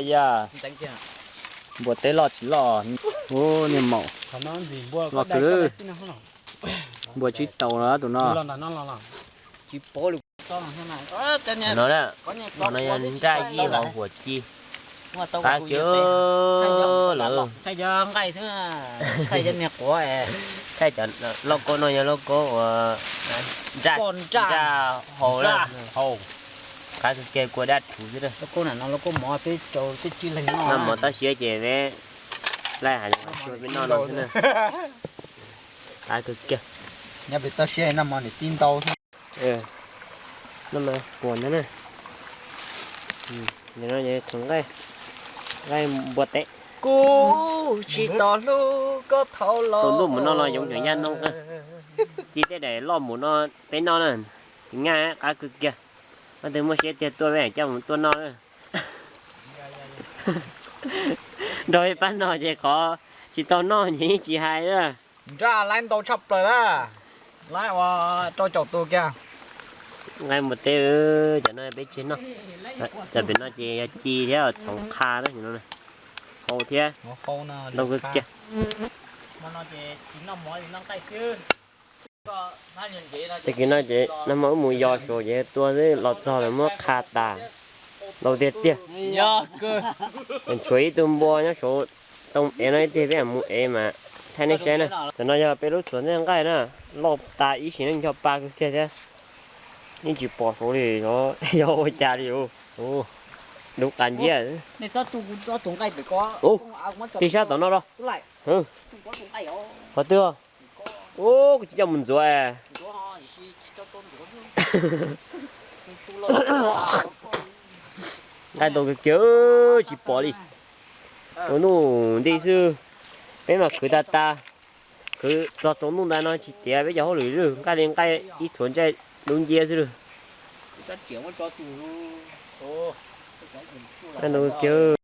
Ya, npua teb loj tsis loj. Ub, niag maum loj kawg. Npua tsib tau lawm tus no. No, no yog nraj yij hauv huam ci. Qab kiag lawm. Thaij cov lauj kaub no yog lauj kaub uas nraj hau. Qab kiag kua dab rhuv xwb. Noj mov toj siab ces peb laij hav zoov xyuas peb noj no xwb na. Qab kiag. Noj mas puas ntag na. Nqaij, nqaij npua teb. Kuv tsis tau hlub koj thaum los. Tsaus ntuj mus noj los yoov tseem yaj ntoo. Ci tej daim loj mus no peb noj na. Tsis nyaj, qab kawg kiag. Leej twg muaj siab tiag tuaj peb coj mus tuaj noj na. Nrog peb pab no ces qhov tsis tau noj ces yeej tsis hais na. Nraj laib ntau tshaj plaws na, laib ua rau caum tus kiag. Nqaij npua teb, cov no peb tseg noj. Cov pem no ces yog ci thiab txhoov qha na, hau thiab ntau kawg kiag. Tag kis no ces nag hmo wb mus yos saud ces tua xwb los txog lawv muab qha tas. Ntau tiag tiag. Tshuav ib tug npua nyob saud, tau ev no ib tiag peb mus ev mas thaij nej saib na. Cov no yog peb lub txhuam ntxaij nqaij na, loj tas ib sim neej ncho pa kawg kiag thiab. Yeej tsis pom saud li, yog ua cas li. Dub qas nciab. Ub, tig sab tom no los. Qhov twg? Ub, kuv tsis coj mus ntxuav. Nqaij ntau kawg kiag tsis pom li. Ua nuj nti xwb, peb mas khwv tag tag, khwv txog tsaus ntuj ntawd no tsis tiav peb cov hauj lwm li, nqaij li nqaij ib txhuav ntsej dub nciab xwb li. Nqaij ntau kawg kiag.